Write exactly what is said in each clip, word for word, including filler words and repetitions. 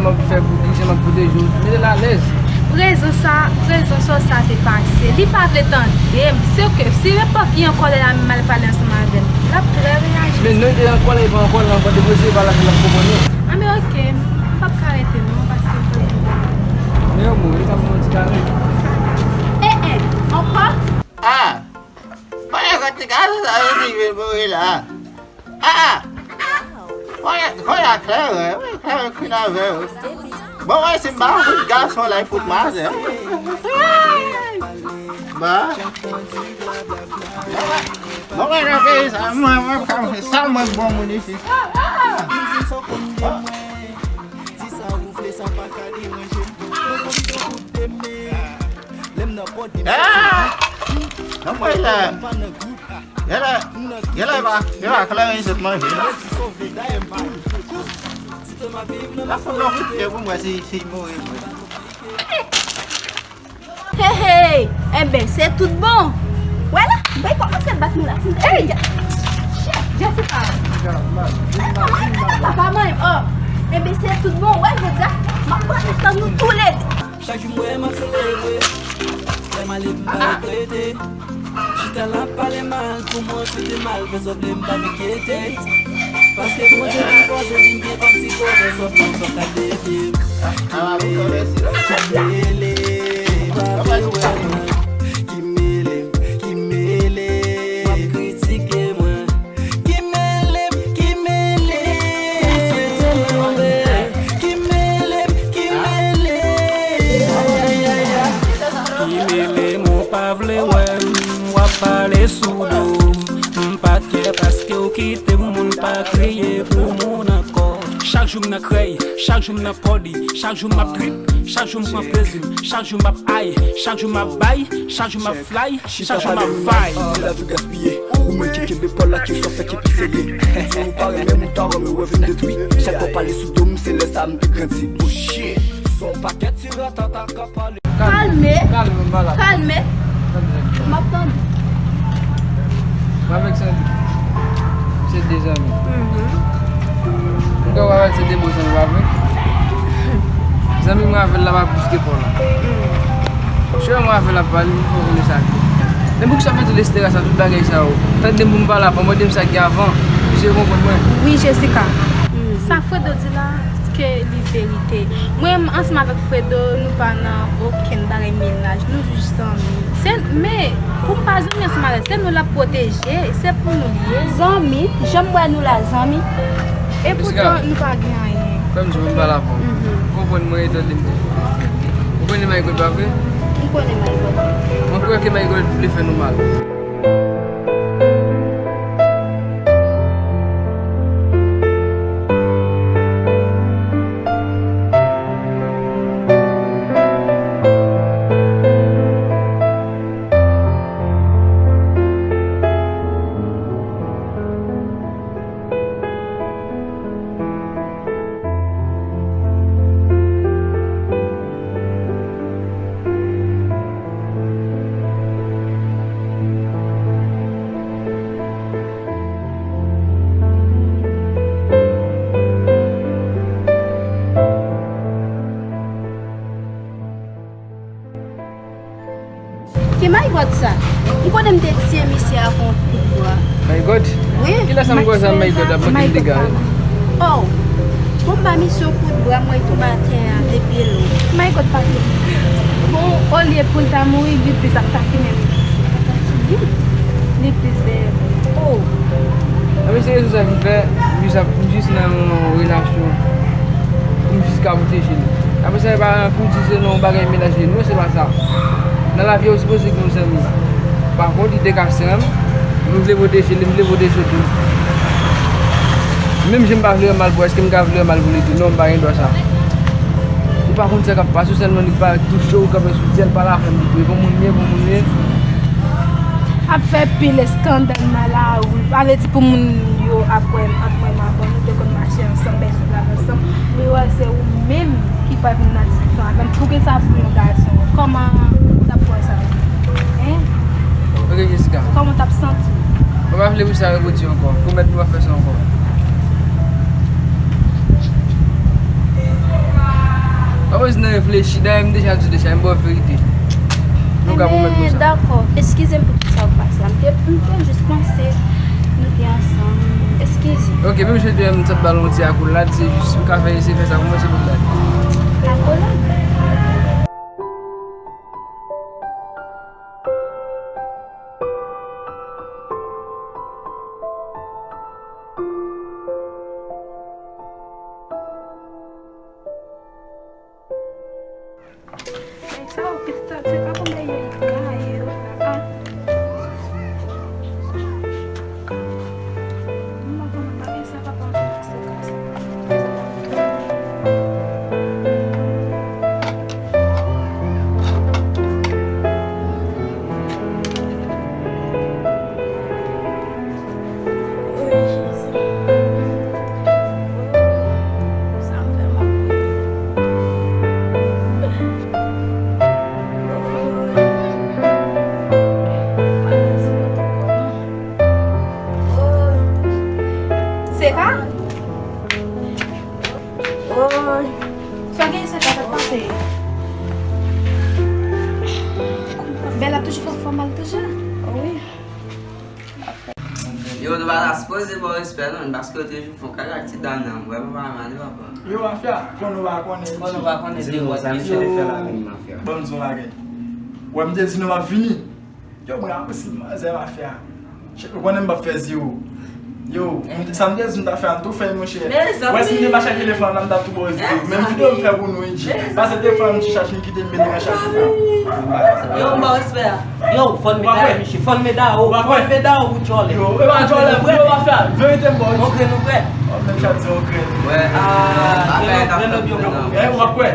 M ap fè pou li, jan m ap pwoteje w, mete l alèz. Prezans sa, prezans sa, sa te pase. Li pa vle tande m. Se ke si nenpòt ki an kòlè la menm mal pale ansanm avè l, l ap trè reyaji. Men non, li te an kòlè, li pa an kòlè, l an kòlè, depi se pa la, l ap konprann. Ah, men oke, m p ap ka rete non, paske m pral fè bagay. Men yo bon, li ka pran yon ti kare. Eh, eh, ankò? Ah! Konnen kòt ti gason sa yo rive mouri la. Ah! Konnen, konnen a Kleren, wi, Kleren kwin avè yo. Bon, mwen, si m pa fout gason la, y fout maten. Ba. Bon, mwen, nan peyi sa, mwen, mwen, mwen, se sèl mwen k bon moun isit. Ah! Ah! Nan mwen la. Genlè, genlè pa, genlè pa Kleren sot manje la. La fanm nan koute pou mwen si, si mouri vre. Hey, hey! Enben, se tout bon. Wè la, bay kòmanse bat nou la. Hey! Jessica! Papa mwen, oh! Enben, se tout bon. Wè, jodi a, m ap pran tan nou toulede. Chak jou m wè m ap selebre. Lè m ale m pa regrete. Chita la pale mal pou mwen, sou te mal, fè sa w vle, m pa enkyete. Paske Bondye pi fò, se li m gen kòm sipò, fè sa w vle, m p ap ka devye. Ki mele, ki mele, ki mele, w ap kritike mwen. Ki mele m, ki mele, ou swete m tonbe. Ki mele m, ki mele, ayayaya. Ki mele m, ou pa vle wè m, w ap pale sou do m. M pa kè paske w kite m, moun pa kriye pou moun ankò. Chak jou m nan krèy, chak jou m nan pòli, chak jou m ap trip, chak jou m pran plezi m, chak jou m ap ay, chak jou m ap bay, chak jou m ap fly. Chita pale m mal, se lavi gaspiye. Ou menm ki kenbe pòl la, kesyon fè ki pi serye. Di ou pa renmen m, ou ta wè m, ou wè vin detwi. Chak fwa pale sou do m, se lè sa m te grandi. Oh shit. Son pakèt ti ratata k ap pale. Kalme. Kalme, m pa la. Kalme. Kalme. M ap tande. M avèk Sandy. Se de zanmi. Mhm. M kwè w avèk se de bon zanmi, pa vre? Zanmi mwen avè l la pa plis ke pa w la. Chè mwen avè l ap pale, m konprann sa k ye. Men poukisa w mete lestera sa, tout bagay sa yo? Tande m pou m pale avan, mande m sa k gen avan, misye konprann mwen. Wi, Jessica. Sa Fredo di la, ke li verite. Mwen, ansanm avèk Fredo, nou pa nan okenn bagay mennaj, nou jis zanmi. Se, men, pou m pa zanmi ansanm avè l, se nou l ap pwoteje, se pou nou l ye. Zanmi, jan m wè nou la, zanmi. E poutan, nou pa gen anyen. Fè m di pou m pale avè w. Mhm. Konprann mwen e tande m. Ou konnen Marie-Claude, pa vre? M konnen Marie-Claude. Mwen kwè ke Marie-Claude vle fè nou mal. Ki Marie-Claude sa? M konnen m te tiye misye avè yon kout bwa. Marie-Claude? Wi. Kilè sa m kwè sa Marie-Claude ap manke m dega? Oh. Bon, m ba misye yon kout bwa, mwen tonbe atè a, depi lè. Marie-Claude pa vle. Bon, olye pou l ta mouri, li plis ap takinen m. Li plis dèyè m. Oh. Anben, se rezon sa ki fè m jis ap, m jis nan yon relasyon pou m jis ka pwoteje l. Apre sa, e pa pou di se nan yon bagay mennaj li ye. Non, se pa sa. Nan lavi a, ou sipoze gen yon zanmi. Pa kont, li te ka sè m, m vle pwoteje li, m vle pwoteje w tou. Menm jan m pa vle wè mal pou ou, èske m ka vle wè mal pou li tou? Non, m pa gen dwa sa. Ou pa konn sa k ap pase w, sèlman li pa touche w, kanpe sou dyèl, pale avè m, li bon moun li ye, bon moun li ye. Ap fè pil eskandal nan lari. Sa vle di pou moun yo ap wè m ant mwen m avè w, nou te konn mache ansanm, bay sou plas ansanm. Mwen wè se ou menm ki pral vin nan diskisyon avè m. Poukisa pou yon gason? Kòman ou t ap wè sa? Hein? Ok, Jessica. Kòman w t ap santi w? Mwen pa vle pou sa repwodui ankò. Pwomèt mwen pa fè sa ankò. Pa bezwen nan reflechi, dayè m deja di w deja, m ba w verite. Nou ka pwomèt nou sa. Dakò, eskize m pou tout sa k pase la. M te, m te jis panse nou te ansanm. Eskize. Ok, menm jan m t ap ba l yon ti akolad, se jis m ka fè eseye fè sa pou mwen, se pou m gade. Akolad? Nèg sa yo pitit, se pa konbyen yo ye la, yo la. Mwen pa konn pa gen sa papa an fè se kras. Woy, Jezi. Sa m fè m ap Se ka? Woy. Sa gen, se ka, sa k pase? Bèl ap toujou fè fò mal toujou. Wi. Yo, nou pa ta sipoze ba w respè non, paske w te jwe fon kaka ak ti dam nan, m vrèman pa renmen li, papa. Yo, mafya, konnen w pa konnen. Konnen w pa konnen de wòt misye te fè la menm, mafya. Ban m di w bagay. Wè, m te di nou m ap vini. Yo, mwen ap osi manzè, mafya. Ou konnen m p ap fè zewo. Yo, m te, sa m te di m ta fè a, m tou fè l, monchè. Wè, si m te mache ak telefòn la, m t ap tou ba w zewo. Menm videyo m fè pou nou, wi. Pase telefòn m ti chache m kite m mele nan chache fè. Yo, m ba w respè a. Yo, fò n meda yo, miche. Fò n meda yo. Fò n meda yo pou djòlè. Yo, e pa djòlè, yo pa fè a. Verite m ba w. On grenn ou kwè? Menm chat di on grenn. Wè. Ah, grenn ou byen. E, w ap kwè.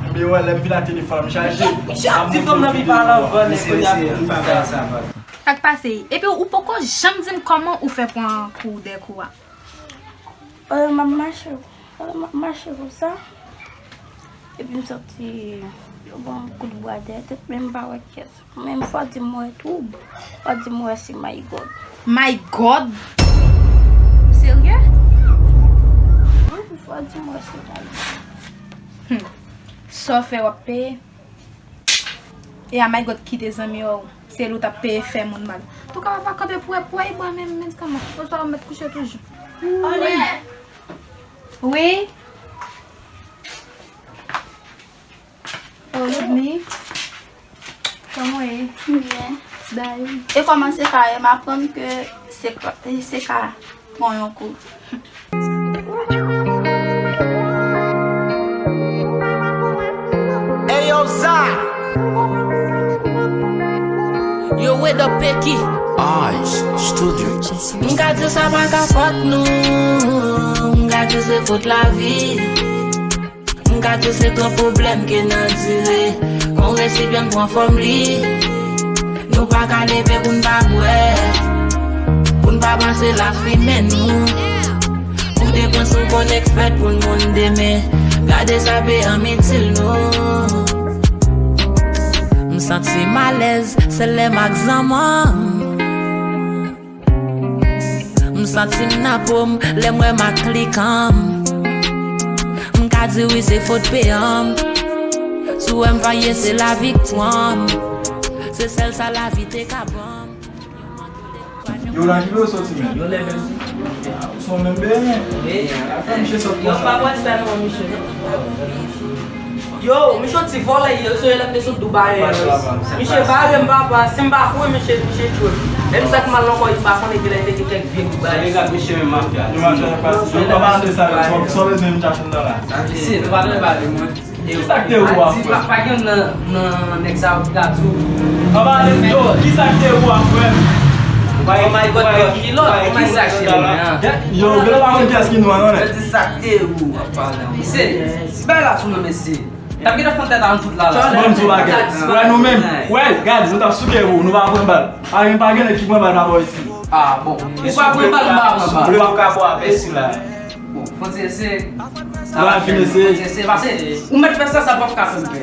Enben, wè, lè m vin ak telefòn m chaje. Ti fanm nan pi pale anvan nèg kounye a. Sa k pase? Epi ou poko janm di m kòman ou fè pran kou de kou a. Pandan m ap mache, pandan m ap mache konsa, epi m santi yo ban m kout bwa dèyè tèt, men m pa wè kiyès. Men fò di m wè twoub, fò di m wè se My God. My God? Ou serye? Wi, fò di m wè se My God. Hmm. Sa w fè w ap peye? E a My God kite zanmi w, se li w t ap peye fè moun mal. Antouka, papa kanpe pou wè, pou wè, e bwa menm, medikaman. Oswa w mèt kouche toujou. Wi. Wi. Oh, Ludmi. Kòman w ye? Byen. Dayou. E kòman se ka ye? M aprann ke se ka, se ka pran yon kou. Hey yo, Za! Yo, Weda Peki. Eyes Studio. M ka di sa pa ka fòt nou. M ka di se fòt lavi. M ka di se twòp pwoblèm ke n andire. Kon resipyan pran fòm li. Nou pa ka leve pou n pa bwè. Pou n pa panse lafimen nou. Pou depanse yon kote k fèt pou n moun demen. Gade sa peyi an itil nou. M santi m alèz, sèl lè m ak zanmanm. M santi m nan po m, lè m wè m ak klikan m. M ka di wi se fòt peyi an. Si w wè m faye se lavi k pran m. Se sèl sa lavi te ka ban m. Yo, la ki lè w soti menm? Yo lè menm. Ou son menm byen. Wi. Fè misye sot konsa. Yo pa wè sa non, misye. Yo, misye yon ti vòlè ye, se lè m te sot Dubai. Misye bare m papa, si m pa kouri, misye, misye tchwe m. Menm sa k mal ankò, li pa konnen ki lè li te gen kèk vye Dubai. Sa regarde misye menm mafya. Yo mafya pa, yo pa pale sa, yo, sa, sa bezwen m chache nan la. Sa difisil. Yo pa dwe pale mwen. Kisa k te ou a, frè? Pa, pa gen nan, nan nèg sa yo ki ka di w. Anba, yo, kisa k te ou a, frè? Oh my God, yo, ki lòt? Kisa k te ou a? Yo, yo pa konn kiyès ki nou an, non, nèg. Yo di sa k te ou a, pale. Misye, si bay la sou non, mesye. T ap gentan fè tèt an tout la, la. Bon, m di w bagay. Wè, nou menm. Wè, gade, nou t ap souke ou, nou pa pran bal. Pa gen, pa gen nèg ki pran bal pa bò isi. Ah, bon. Ou pa pran bal, m pa pran bal. Ou pa ka bò avè sila. Bon, fò n ti eseye. Sa va fini, se. Fò n ti eseye, pase ou mèt fè sa, sa p ap ka fè m pè.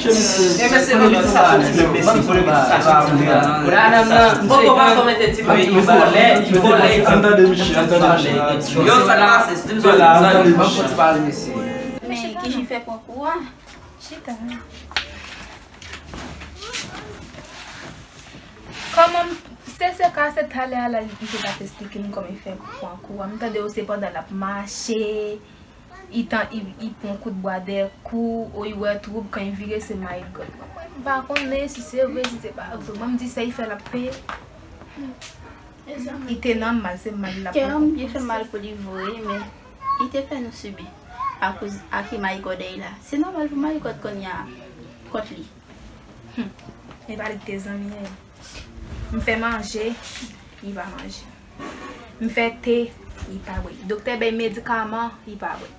Che mesye. E mesye, ban m sa. Nan, nan, nan. Poko pa fò mete ti peyi vòlè, vòlè. Ann tande misye, ann tande misye. Yo, sa k pase, se ti vòlè, ban m fò ti pale mesye. Men ki jan fè pran kou a? Chita. Kòman m, se se ka se talè a la, misye t ap esplike m kòman l fè pran kou a. M tande yo se pandan l ap mache, li tan, li, li pran kout bwa dèyè kou, ou li wè twoub, kan li vire se my God. Mwen, mwen, m pa konnen si se vre, si se pa vre. Mwen, m di sa li fè l ap peye. Li te nan mal, se mal l ap pran. Kè an byen fè mal pou li vre, men li te fè nou sibi akoz ak e my God èy la. Se nòmal pou my God konnya kont li. Hmm. E pa li ki te zanmi èy. M fè manje, li pa manje. M fè te, li pa bwè. Doktè bay medikaman, li pa bwè.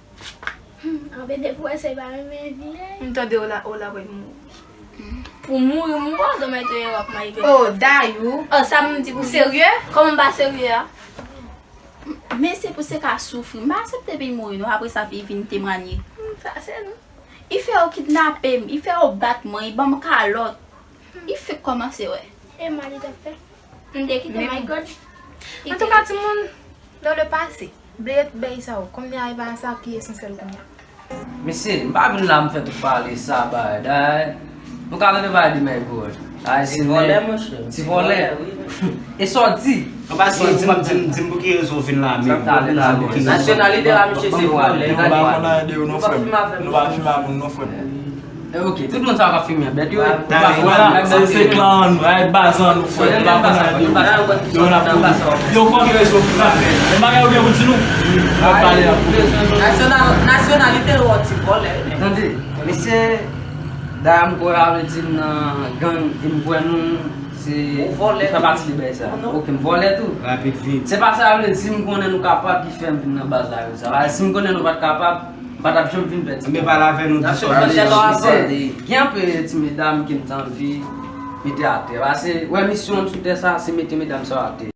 Hmm, anben depi w wè sa, li pa renmen vi, ey. M tande w la, w la wè mouri. Pou mouri, m pa konn mete w ap my God. Oh, Dayou. Oh, sa m di pou serye? Kòman m pa serye a? Men se pou se ka soufri. M pa aksepte pou l mouri non, apre sa pou l vin temwanye. Hmm, sa se nou. Li fè yo kidnape m, li fè yo bat mwen, li ban m kalòt. Li fèk kòmanse wè. E mal li t ap fè. M te kite my God. Antouka timoun, dans le passé, bliye tout bagay sa yo. Kounye a e pa sa ki esansyèl kounye a. Mesye, m pa vin la m fè tout pale sa, bagay. Nou ka tande bagay de my God. Ay, ti vòlè, monchè. Ti vòlè. E sa w di? Anba si di m, di m, di m pou ki rezon w vin la menm. Nasyonalite la, misye se vòlè. Nou pa konn anyen de yo non, frè m. Nou pa fime a moun non, frè m. Eh, ok, tout moun sa w ap fime a bèt yo. Wè, se, se klan an nou, ay, baz an nou, frè. Nou pa konn anyen de yo. Yo nan pou yo konn rezon pou la. Men bagay yo gen pou di nou. N ap pale a pou. Nasyonal-, nasyonalite yo ti vòlè. Tande, mesye, dayè m kwè a vle di m nan gang, e m kwè nou se, nou fè pati de bagay sa. Ok, m vòlè tou. Se pa sa vle di, si m konnen nou kapab ki fè m vin nan baz la yo sa. Si m konnen nou pa t kapab, m pa t ap janm vin pèdi. Men pale avè nou di sa. Gen anpil ti medam ke m t anvi mete atè. Paske, wè, misyon m sou tè sa, se mete medam sa yo atè.